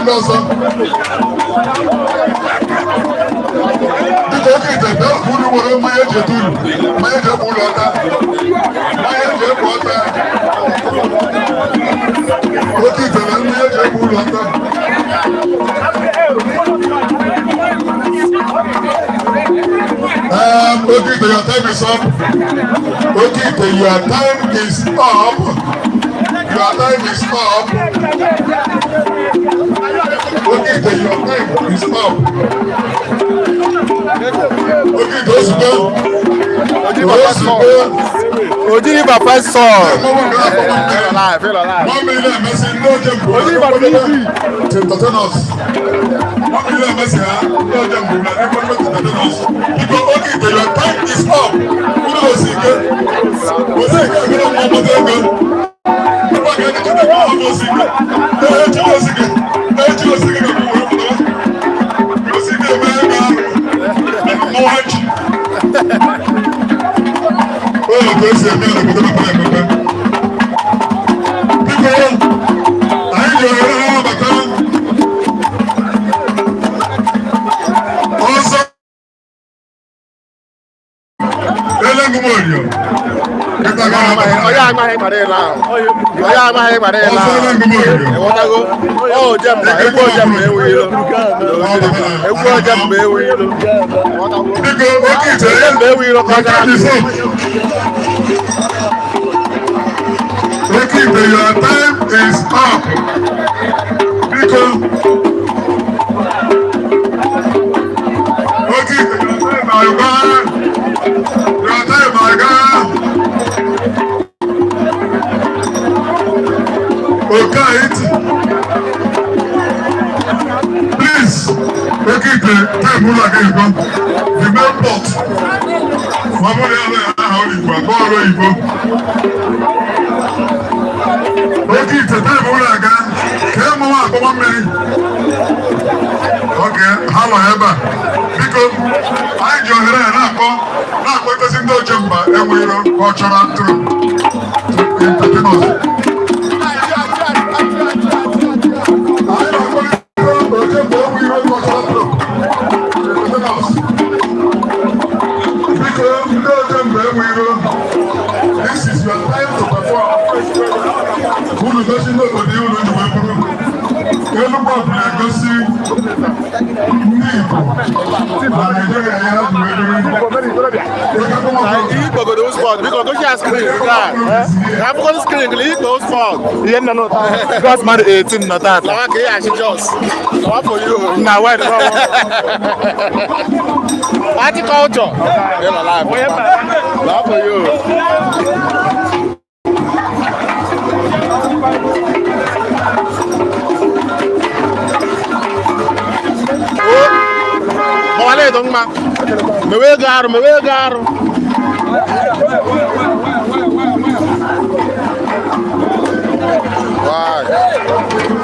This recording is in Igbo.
Ndị ọzọ, dịka oke ite bịa, unu nwere mmanya eji etu unu, mmanya eji ekpu ụlọ ọta, mmanya eji ekpu ọta, oke ite na mmanya eji ekpu ụlọ ọta. Oke ite, your time is up. Oke ite, your time is up. Your time is up. Oke ite, your time is up. Oke ite, ozugbo. Ozugbo. Oji River first son. One million emesi ndị oje mbụ to entertain us. 1 million emesi ha ndị oje mbụ na ekpekpe to entertain us. Biko, oke ite, your time is up. Unu osi ike. Osi ike ekele mma ọmọdé ego. Nípa kí ẹni kíni kí ọmọ osi ike. Eji osi ike. Eji osi ike ka wee pụta. Osi ike eme ego ahụ. Mmọnwụ echi. Otu esi eme ya n'obodo mepere emepe. Biko, anyị ji ohere ha nabata ọzọ Elengụmorio kịta gara abata. Onye amaghị gbara ịla ahụ. Onye amaghị gbara ịla Ọzọ ahụ. Elengụmorio. Ịghọtago? Ọ Ojemba, egwu Ojemba ewu ilo. Egwu Ojemba ewu ilo. Ịghọtago? Biko, oke ite. Ojemba ewu ilo ka ọ Your gara. time is up. Oke ite, your time is up. Biko, oke ite, your time aga. Your time aga. Oke ite, please. Oke ite, time ụlọ aga ekwe the main pot. Ma bụrụ ya na aha oyibo akpọ ọrụ oyibo. Oke ite, time ụlọ aga ka e mụwa akpọmọ mmiri. Oke ha nọ ebe a. Biko, anyị ji ohere a na-akpọ etosi ndị Ojemba Enweiro Cultural Troupe to entertain us. Anyị na-akpọlite Ojemba Enweiro Cultural Troupe to entertain us. Biko, ndị Ojemba Enweiro, this is your time to perform. Unu gosi ndị obodo ihe unu ji wee bụrụ Enugwu ọbụla, egosi ndị Igbo na Naịjirịa ya ha ji wee bụrụ. Ikpogodo sport, biko gosi ya screen nke a. Ka afụgodo screen gị ikpo sport. Ihe nna n'ụta God's mmadụ 18 nọ tata. Lawa ka ị achị Jos. Lawa for you. Na wide. Party culture. You're alive. Lawa for you. Mawale edo mma. Mewe ego arụ, mewe ego arụ. Why?